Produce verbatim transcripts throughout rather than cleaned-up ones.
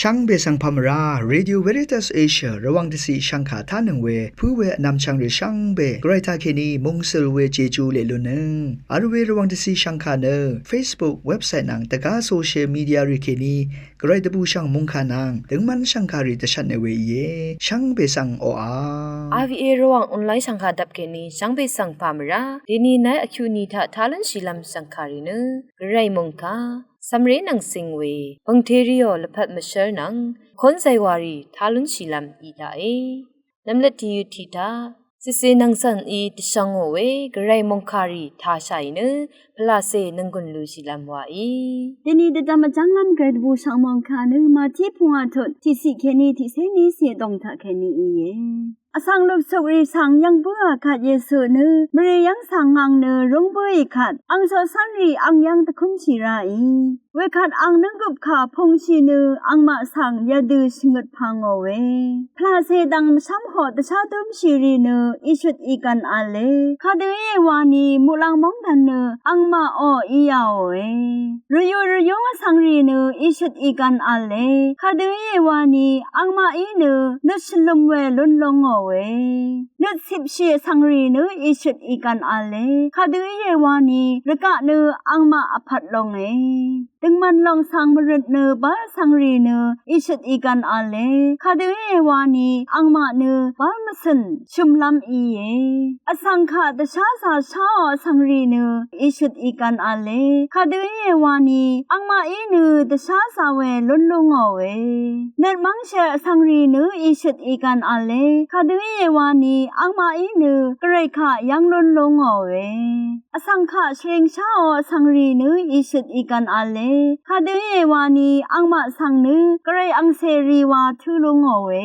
Shvngbe svng pà mvrá, Radio Veritas Asia Rvwàng dvciq shvngkà tánøng we pǿ we vnvmchvng rì shvngbe Gvray taqkèní mungsøl we Jeju leq lunnøng vl we Rvwàng dvciq shvngkà nø Facebook, website nvng dvgá social media rì kèní Gvray dvbùshv̀ng mungkà nvng døngmv́n shv̀ngkàrì dvshvtne we íe. Shvngbe svng oqà. RVA Rvwàng online shv̀ngkà dvp kèní shvngbe svng pà mvrá. Dèní nai vkyuqni taq tá lúnshìlv́m shv̀ngkàrì nø Gvray mungkà cv̀mré nvng cing we pv̀ngteriò lvpat mvshv́r nvng kónzay warì tá lúnshìlv́m í taqe. Nvmløt tìyøt tiq taq cìcè nvng cv̀n í dvshvngò we Gvray mungkàrì tāshàì nø pvlacè nvnggùn lushìlv́m waí. Dèní dvdvm vjv́nglv́m Gvray dvbùshv̀ng mungkà nø Màtí pungwà tut tiqciq kèní tiqcé níciq vdòng taqkèní íe. Vsvng luksukrì svng yv́ng bǿà kvt Yesu nø mvrì yv́ng svng ang nø rúng bǿì kvt ang coqcv́nrì ang yv́ng dvkúmshì ráì. Wekvt ang nǿnggup kà pungshì nø angmaq svng yadø shvngøt pà ngò we. Pvlacè dvng mvshv́mhoq dvshá dúmshì rì nø ìshøt ìgv̀n v̄le. Kadø íe wani muqlang móngdàn nø angmaqò í yàòe. Rvyú rvyúng vsvng rì nø ìshøt ìgv̀n v̄le. Kadø íe wani angmaqí nø nøt shvløm we lún lú ngòe. Nøt cipshì vsvng rì nø ìshøt ìgv̀n v̄le. Kadø íe wani rvgaq nø angmaq vpvt lónge. Døngman lòng svng mvrøt nø bál vsvng rì nø ìshøt ìgv̀n v̄le. Kadø íe wani angmaq nø bál mvcø̀n shø̀mlv́m íe. Vsvng kaq dvsházā sháò vsvng rì nø ìshøt ìgv̀n v̄le. Kadø íe wani angmaqí nø dvsházā we lún lú ngòe. Nøt mv́ngshè vsvng rì nø ìshøt ìgv̀n v̄le. Kadø íe wani angmaqí nø Gvray kaq yv́ng lún lú ngòe. Vsvng kaq shvring sháò vsvng rì nø ìshøt ìgv̀n v̄le. Kadø íe wani angmaq svng nø Gvray angcèrì wa tǿ lú ngòe.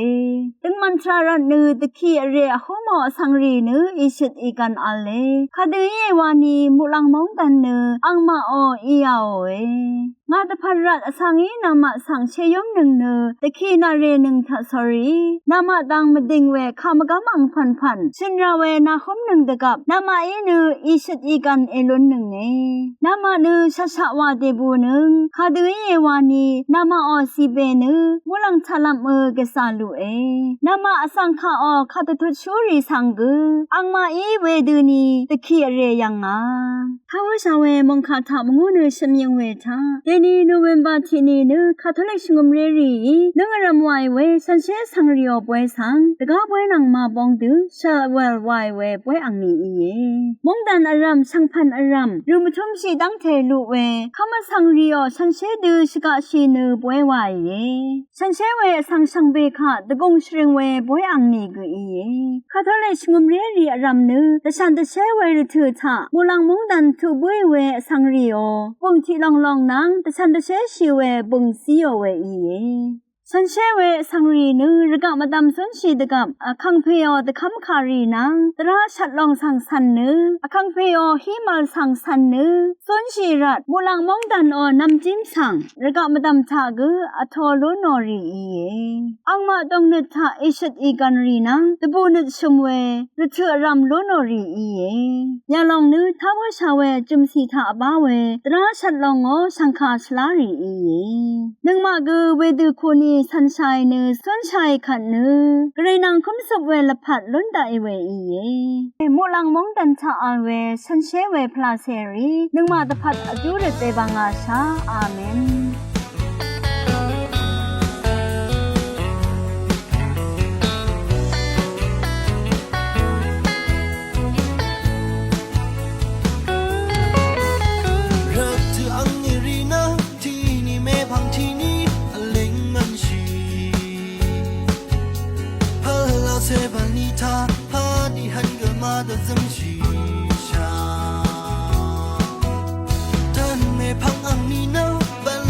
Døngman tvrà rvt nø dvkì vrè vhúmò vsvng rì nø ìshøt ìgv̀n v̄le. Kadø íe wani muqlang móngdàn nø angmaqò í yàòe. Ngà dvpvt rvt vsvng í namaq svng sheyúmnøng nø dvkì nàrènøng taq sórí namaq dang mvding we kà mvgv́m ang pv̀npv̀n shø̀n rà we nàhúmnøng dvgvp namaqí nø ìshøt ìgv̀n èlúnnønge. Namaq nø shaqshaq wa dèbùnøng. Kadø íe wani namaqò cìbè nø muqlàng taqlvpmø gvzà luqe. Namaq vsvng kaqò kàdvtutshúrì svng gø angmaqí wedøni dvkì vrè yv̀ngà. Kawø̄shà we mòngkà taq mvngú nø shøpmyøng we taq dèni November tiq ni nø Katolik shvngømré rìí nǿng vrv̄m wàì we shànshér vsvng rìò bwe svng dvgá bwe nvng màbong dø shvwèl wàì we bwe angni íe. Móngdàn vrv̀m, shvngpv̀n vrv̀m, rø̀ mvtúmshì dv́ngte luq we kv́m vsvng rìò shànshér dø shvgaqshì nø bwe wàìe. Shànshér we vsvng shvngbe kaq dvgùng shvrøng we bwe angni gø íe. Katolik shvngømré rì vrv̀m nø dvshàn dvshér we rvtø̀ taq muqlàng móngdàn tuq bǿì we vsvng rìò bø̀ng tiq lòng lòng nvng dvshàn dvshér shì we bø̀ng zíò we íe. Shànshér we vsvng rì nø rvgaq mvdv̀m zúnshì dvgvp vkàngpèò dvkv́m kàrì nvng dvrá shvt lòng svng cv̀n nø vkàngpèò hí mv̀l svng cv̀n nø zúnshì rvt muqlàng móngdànò nv̀mjím svng rvgaq mvdv̀m taq gø vtō lú nò rì íe. Angmaq dòngnøt taq ìshøt ìgv̀n rì nvng dvbù nøt shø̀m we rvtø̀ vrv̀m lú nò rì íe. Yalòng nø tá bǿshà we jø̀mcì taq vbá we dvrá shvt lòngó shv̀ngkà shvlá rì íe. Nøngmaq gø wedø kuni cv̀nshàì nø cúnshàì kvt nø Gvray nvng kúmcøp we lvpat lún daqì we íe. Muqlàng móngdàn taq vl we shànshér we pvlacèrì nøngmaq dvpvt vjú røt dèbà ngàshà. Amen. Rvtø̀ angni rì nø tìni mèpv̀ng tìni vlíng mvnshì. Pvlacè bv̀nlì taq pàdì hv̀n gø màdvzøngshìshà. Dv̀n mèpv̀ng angni nø bv̀n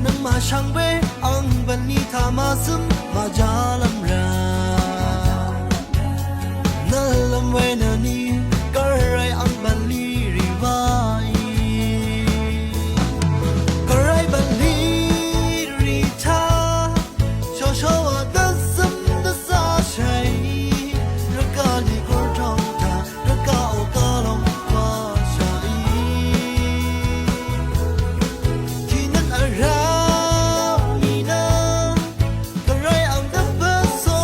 Nøngmaq shvngbe ang bv̀nlì taq màzøm màjalv́m rá. Nvlv́m we nø ni gvray ang bv̀nlì rì wàí. Gvray bv̀nlì rì taq shòshòwa dvzøm dvzá shàí. Rvgaq ni gurtòng taq rvgaq o gvlòng wàshàí. Tiqnøt vrá mì nø gvray ang dvpvt só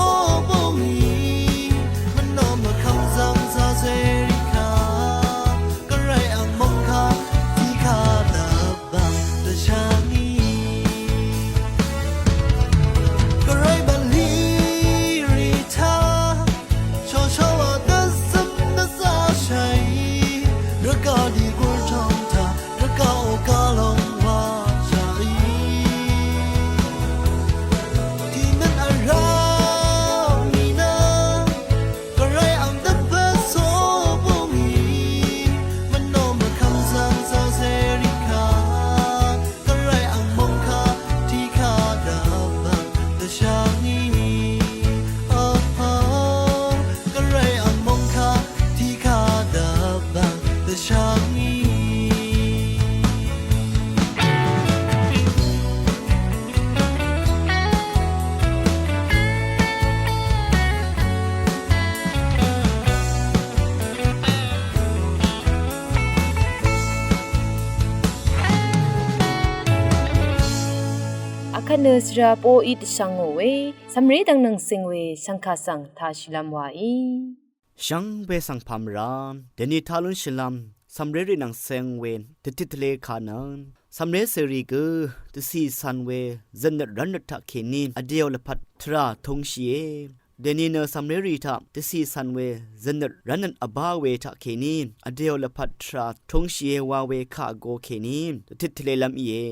bǿngì. Mvnò mvkvm zvng zazerì kà gvray ang mòngkà tiqkà dvbvng dvshvngì. Gvray bv̀nlì rì taq shòshòwa dvzøm dvzá shàí. Rvgaq ni gurtòng taq rvgaq o gvlòng wàshàí. Tiqnøt vrá mì nø gvray ang dvpvt só bǿngì. Mvnò mvkvm zvng zazerì kà gvray ang mòngkà tiqkà dvbvng dvshvngì. Oho, gvray ang mòngkà tiqkà dvbvng dvshvngì. Akvt nø svra poqí dvshvngò we, cv̀mré dvng nvng cing we, shv̀ngkà svng taq shìlv́m wàí. Shvngbe svng pà mvrá, dèni taq lún shìlv́m, cv̀mré rì nvng cing we, dvtit tvle kà nø, cv̀mré cèrì gø, dvcì cv̀n we, zøtnøt rv́nnøt taq kèní, vdèò lvpat tvrà tūngshìe. Dèni nø cv̀mré rì taq, dvcì cv̀n we, zøtnøt rv́nnøt vbá we taq kèní, vdèò lvpat tvrà tūngshìe wa we kà vgō kèní, dvtit tvlelv́m íe.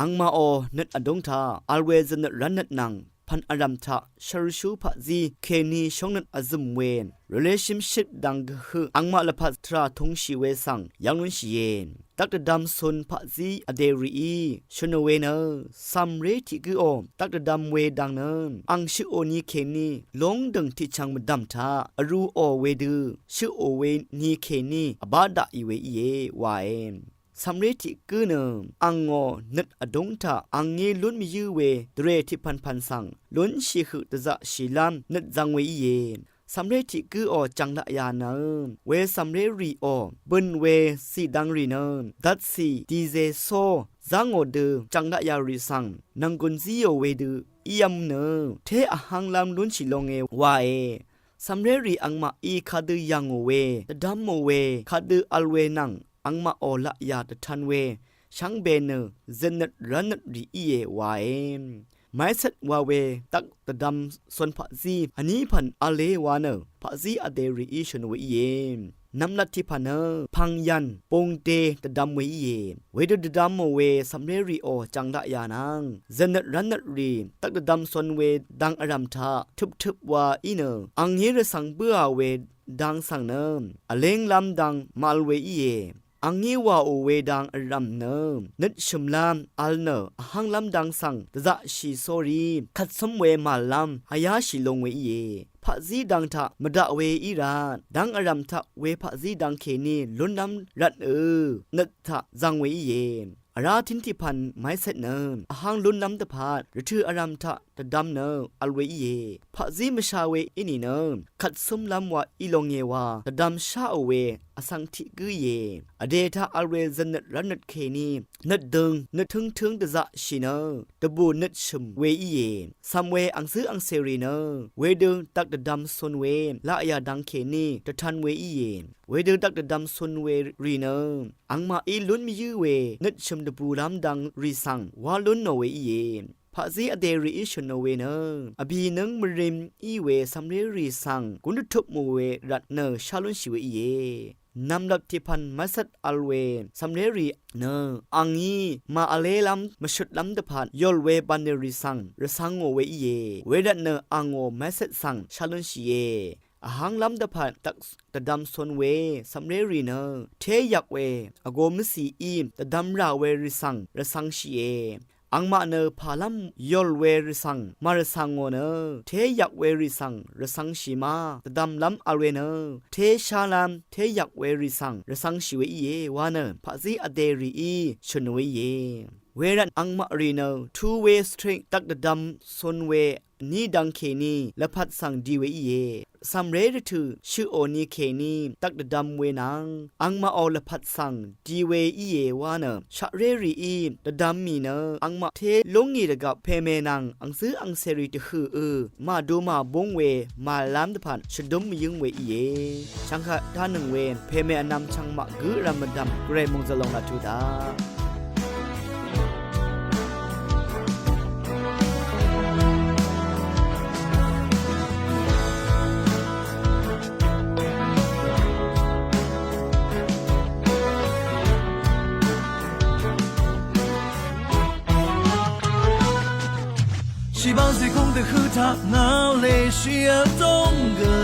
Angmaqò nøt vdúng taq, vl we zøtnøt rv́nnøt nvng, pv̀n vrv̀m taq, shvrshú paqzí, kèní shóngnøt vzø̀m we, relationship dvng gvhøq, angmaq lvpat tvrà tūngshì we svng, yv́ng lúnshìe. Dvk dvdvm cun paqzí vdè rìí, shø̀nò we nø, cv̀mré tiq gǿò, dvk dvdvm we dang nø, ang shøqò ni kèní, lóngdø̀ng tiqchv̀ng mvdv̀m taq, vrūò wedø, shøqò we ni kèní, vbá daqì we íe, wae. Cv̀mré tiq gǿ nø, angò nøt vdúng taq, angí lún mvyǿ we, dvrè tiqpv̀npv̀n svng, lúnshì høq dvzaqshìlv́m, nøt zvng we íe. Cv̀mré tiq gǿò jv̀ng laqyà nø, we cv̀mré rìò, bø̀n we cìdvng rì nø, dvtcì, dìzè só, zv́ngò dø, jv̀ng laqyà rì svng, nv̀nggùn zíò wedø, ívm nø, té vhv́nglv́m lúnshì longe wae. Cv̀mré rì angmaqí kadø yv̀ngò we, dvdv́mò we, kadø vl we nvng, angmaqò laqyà dvtan we, shvngbe nø, zøtnøt rv́nnøt rì íe wae. Maichvt wa we, dvk dvdvm cun paqzí, vní pv̀n v̄le wa nø, paqzí vdè rìí shø̀n we íe. Nvmlat tiqpv̀n nø, pv̀ngyv̀n, bungde, dvdvm we íe. Wedø dvdvmò we, cv̀mré rìò, jv̀ng laqyà nvng, zøtnøt rv́nnøt rì, dvk dvdvm cun we, dang vrv̀m taq, tøptøp wa í nø, angí rvcv̀ng bǿà we, dang svng nø, vlénglv́m dang, màvl we íe. Angí wàò we dang vrv̀m nø, nøt shø̀mlv́m, vl nø, vhv́nglv́m dang svng, dvzaqshì sórí, kvtsǿm we màvllv́m, vyáshì long we íe. Paqzí dang taq, mvdaq we í rvt, dang vrv̀m taq, we paqzí dang kèní, lúnlv́m rvtnø, nøt taq, zvng we íe. Vrá tín tiqpv̀n, maichvt nø, vhv́ng lúnlv́m dvpvt, rvtø̀ vrv̀m taq, dvdvm nø, vl we íe. Paqzí mvsha we í nìnø, kvtsǿmlv́m wa í longe wa, dvdvm sháò we, vsvng tiq gǿ íe. Vdè taq vl we zøtnøt rv́nnøt kèní, nøt døng, nøt tǿngtǿng dvzaqshì nø, dvbù nøt shø̀m we íe. Cv̀m we angzǿ angcèrì nø, wedø dvk dvdvm cun we, laqyà dang kèní, dvtan we íe. Wedø dvk dvdvm cun we rì nø, angmaqí lún mvyǿ we, nøt shø̀m dvbùlv́m dang rì svng, wá lúnnò we íe. Paqzí vdè rìí shø̀nò we nø, vbì nǿng mvrim í we cv̀mré rì svng, gún dvtupmò we rvt nø shá lúnshì we íe. Nv̀mlvp tiqpv̀n mvcvt vl we, cv̀mré rì nø, angí, màvlélv́m, mvshøtlv́m dvpvt, yòl we bv̀nlì rì svng, rvcv̄ngò we íe. Wervt nø angò mvcvt svng, shá lúnshìe. Vhv́nglv́m dvpvt dvk dvdvm cun we, cv̀mré rì nø, té yvk we, vgō mvcìí, dvdvm rà we rì svng, rvcv̄ngshìe. angmaq nø pàlv́m yòl we rvcv̀ng màrvcv̀ngò nø, téyvk we rì svng rvcv̄ngshì ma dvdvmlv́m vl we nø, téshálv́m téyvk we rì svng rvcv̄ngshì we íe wa nø, paqzí vdè rìí shø̀n we íe. Wervt angmaq rì nø two way street dvk dvdvm cun we vní dvng kèní lvpat svng di we íe. Cv̀mré rvtø̀ shøqò ni kèní dvk dvdvm we nvng angmaqò lvpat svng di we íe wa nø, shaqré rìí dvdvm mì nø angmaq té lúngì dvgvp pème nvng angzǿ angcèrì dvhø̀ ø màdu màbúng we màlv́m dvpvt shvdúm mvyǿng we íe. Shvngkvt dánøng we pème vnvm chvngmaq gǿ vrv̄m mvdv̀m gvray mòngzv̀l lòng laq tuq daq. Shìbáng zìkúng dvhø taq ngà lèshì vdóng gø,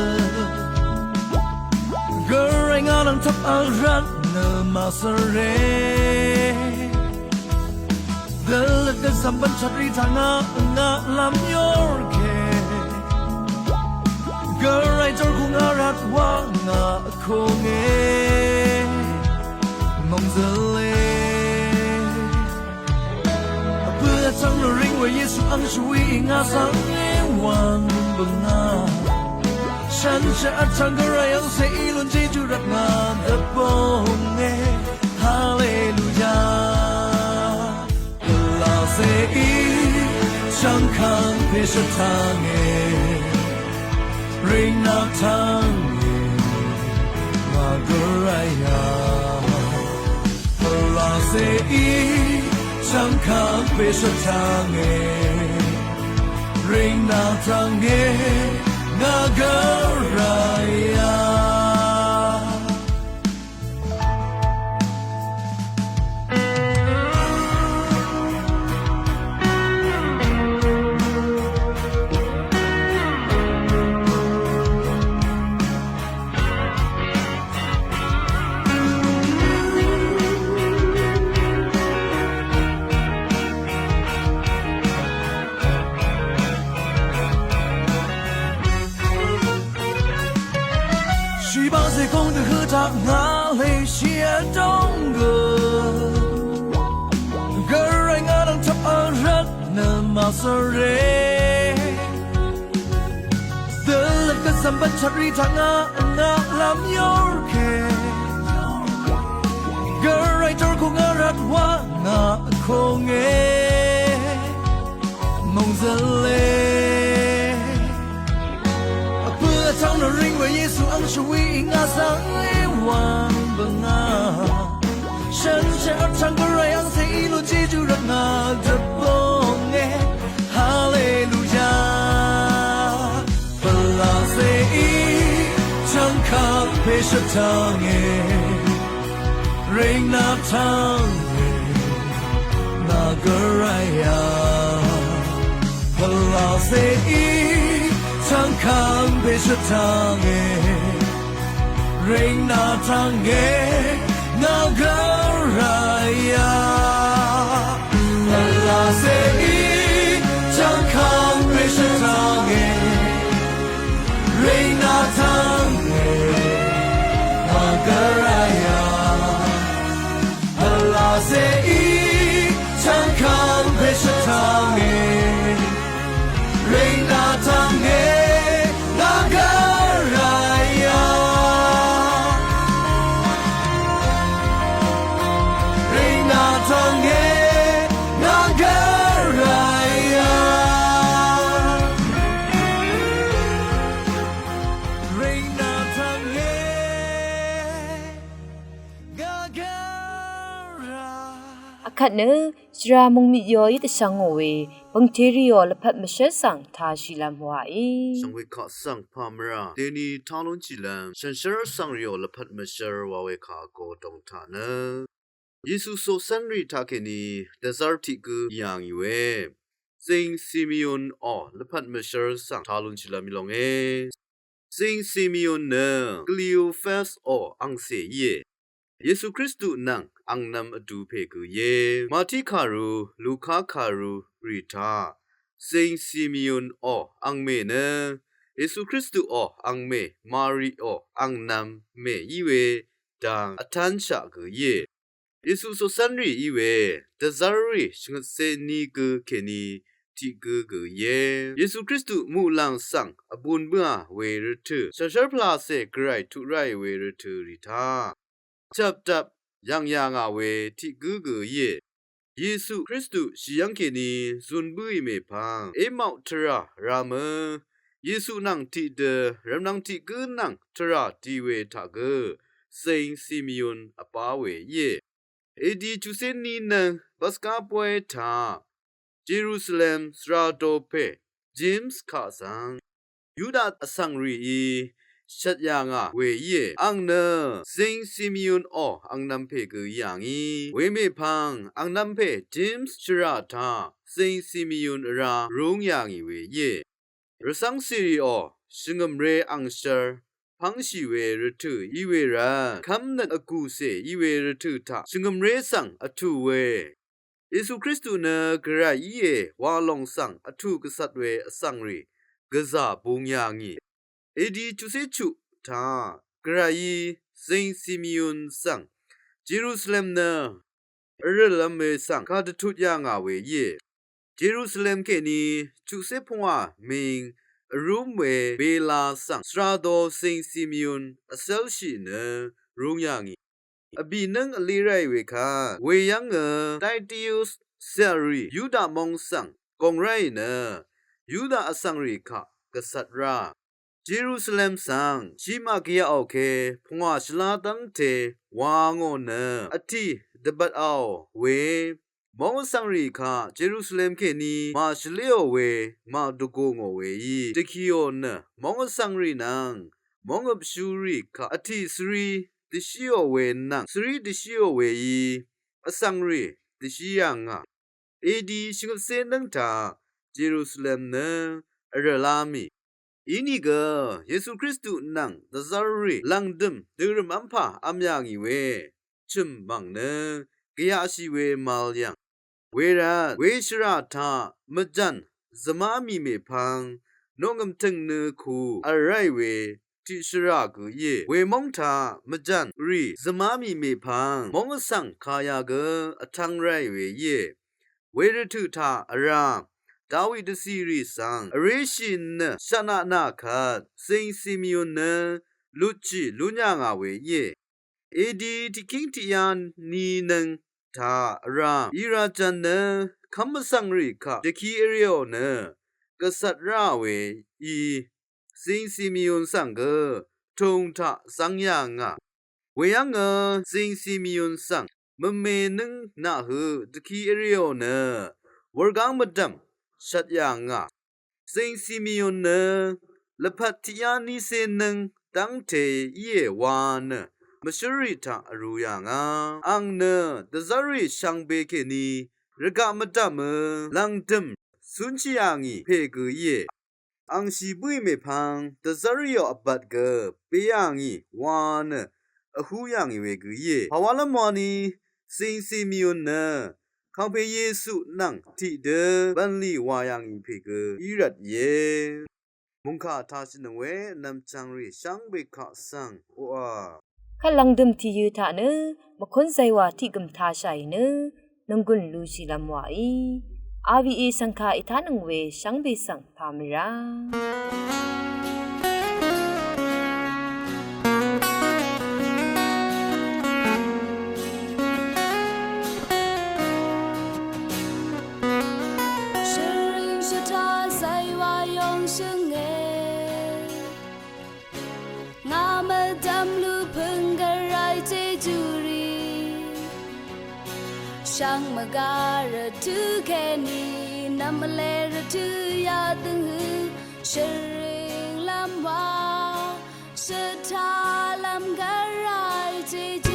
gvray ngà nvng tvp vrvt nø màsvre. Dvløt dvzv̀m bv́n chvtrì taq ngà ngaqlv́m yórke, gvray jórkung vrvt wa ngà vkónge mòngzø̀le. Vpø̄ vtvng nò ring we Yesu ang shvwi ngà svng e wvng bvngà. Shànshér vtvng gvray angcè í lún Jejú rvt ngà dvbónge. Haleluya. Pvlacè í chv̀ngkv̀ng pè shvtàngè. Ring nà tvngè ngà gvray a. Pvlacè í chv̀ngkv̀ng pè shvtàngè. Ring nà tvngè ngà gvray a. Shìbá zègóng dvhø taq ngà lèshì vdóng gø, gvray ngà nvng tvp vrvt nø màsvre. Dvlvt gvzv̀m bv́n chvtrì taq ngà ngaqlv́m yórke, gvray jórkung vrvt wa ngà vkónge mòngzv̀le. Vpø̄ vtvng nò ring we Yesu ang shvwi ngà svng e wvng bvngà. Shànshér vtvng gvray angcè í lún Jejú rvt ngà dvbónge. Haleluya. Pvlacè í chv̀ngkv̀ng pè shvtàngè. Ring nà tvngè ngà gvray a. Pvlacè í chv̀ngkv̀ng pè shvtàngè. Ring nà tvngè ngà gvray a. Pvlacè í chv̀ngkv̀ng pè shvtàngè. Ring nà tvngè ngà gvray a. Pvlacè í chv̀ngkv̀ng pè shvtàngè. Ring nà tvngè ngà gvray a. Ring nà tvngè ngà gvray a. Ring nà tvngè ngà gvray. Akvt nø shvra mungmit yoí dvshvngò we bø̀ngtèrìò lvpat mvshv́l svng tāshìlv́m wàí. Shvngwekaq svng pà mvrà deni talúnshìlv́m shànshér vsvng rìò lvpat mvshv́l wa we kà vgo dòng taq nø Yesu coqcv́nrì taqkèní dvzv́r tiq gø yà ngì we Zing Simeon ò lvpat mvshv́l svng talúnshìlv́m í longe. Zing Simeon nø Kliofas ò angcè íe. Yesu Kristu nvng angnv̄m vdu pè gø íe. Mati kàru, Luka kàru rì taq Zing Simeon ò angmè nø Yesu Kristu ò angmè Mari ò angnv̄m mè í we dang vtánshaq gø íe. Yesu coqcv́nrì í we dvzv́rrì shvngøtcé ní gø kèní tiq gǿ gø íe. Yesu Kristu muqlàng svng vbūn bǿà we rvtø̀, shànshv́r pvlacè gvray tuq ráì we rvtø̀ rì taq chvpdvp yv̀ng yà ngà we tiq gǿ gø íe. Yesu Kristu shì yv́ng kèní zun bǿì mèpvng Emau tvrà rá mø Yesu nvng tiqdø rvmnvng tiq gǿ nvng tvrà di we taq gø Zing Simeon vbá we íe. A D chuqcé ní nøng Paska bóy taq Jerusalem svra do pè James kaq svng Yuda vsvng rìí shvt yà ngà we íe. Ang nø Zing Simeon ò angnv̄m pè gø í yà ngì. We mèpvng angnv̄m pè James shvrà taq Zing Simeon vrá rúng yà ngì we íe. Rvcv́ng cìrì ò shvngø̀mré angshv́r pv́ngshì we rvtø̀ í we rvt kv́mnøt vgùcè í we rvtø̀ taq shvngø̀mré svng vtù we Yesu Kristu nø gvray íe wa lòng svng vtù gvcvt we vsvng rì gvzà bung yà ngì. A D chuqcé chuq taq gvrayí Zing Simeon svng Jerusalem nø vrø̀lv̄m we svng kàdvtut yà ngà we íe. Jerusalem kèní chuqcé pungwà ming vrúm we Bela svng svra do Zing Simeon vcv́lshì nø rúng yà ngì. Vbì nǿng vlí ráì we kvt we yv́ngø Titius cèlrì Yuda móng svng gòng ráì nø Yuda vsvng rì kaq gvcvt rá Jerusalem svng shima gvyaqò ke pungwà shvlá dv́ngte wa ngò nø vtì dvbvt aò we móng vsvng rì kaq Jerusalem kèní màshvléò we màdvgù ngò weí dvkìò nø móng vsvng rì nvng móngøpshú rì kaq vtì svrí dvshíò we nvng svrí dvshíò weí vsvng rì dvshí yà ngà. A D shvngøtcé nǿng taq Jerusalem nø vrø̀lá mì. Inìgø Yesu Kristu nvng dvzv́rrì lv̀ngdø̀m dø̀rø̀m v́mpà v̄m yà ngì we chø̀m mv̀ng nø gvyaqshì we màvl yv̀ng. Wervt we shvrà taq mvjv̀n zvmá mì mèpvng noqngø̀m tø̀ng nø ku vl ráì we tiq shvrà gø íe. We móng taq mvjv̀n rì zvmá mì mèpvng móng vsvng kà yà gø vtv́ng ráì we íe. We rvtø̀ taq vrá Dawi dvcìrì svng vréshì nø shvtnaq nà kvt Zing Simeon nø lutshì lún yà ngà we íe. A D tiqkíng tiqyá ní nøng taq vrá Irajv̄n nø kv́m vsvng rì kaq dvki vrèò nø gvcvt ráà we í Zing Simeon svng gø tūng taq zv́ng yà ngà. Weyv́ngø Zing Simeon svng mvme nǿng naqhøq dvki vrèò nø wurgáng mvdv̀m shvt yà ngà. Zing Simeon nø lvpat tiqyá nícé nǿng dv́ngte íe wa nø mvshǿrrì taq vrū yà ngà. Ang nø dvzv́rrì shvngbe kèní rvgaq mvdv̀mø lv̀ngdø̀m cúnshì yà ngì pè gø íe. Angshì bǿì mèpvng dvzv́rrìò vbat gø beyà ngì wa nø vhú yà ngì we gø íe. Pàwálv́m wani Zing Simeon nø kàngpè Yesu nvng tiqdø bv̀nlì wà yà ngì pè gø í rvt íe. Mòngkà tashìnøng we vnvm chv̀ngrì shvngbe kaq svng oqà. Kvt lv̀ngdø̀m tìyø̄ taq nø mvkún zaywà tiq gø̀m tashàì nø nònggùn lushìlv́m wàí. R V A shv̀ngkà ètánøng we shvngbe svng pà mvrá. Shvring shvtá zaywà yong shvngē. Ngà mvdv̀m lupø̀ng gvray jejú rì. Shvngmvgá rvtø̀ kèní nv̀mvlé rvtø̀ yadøng hø shvringlv́m wa shvtálv́m gvray jejú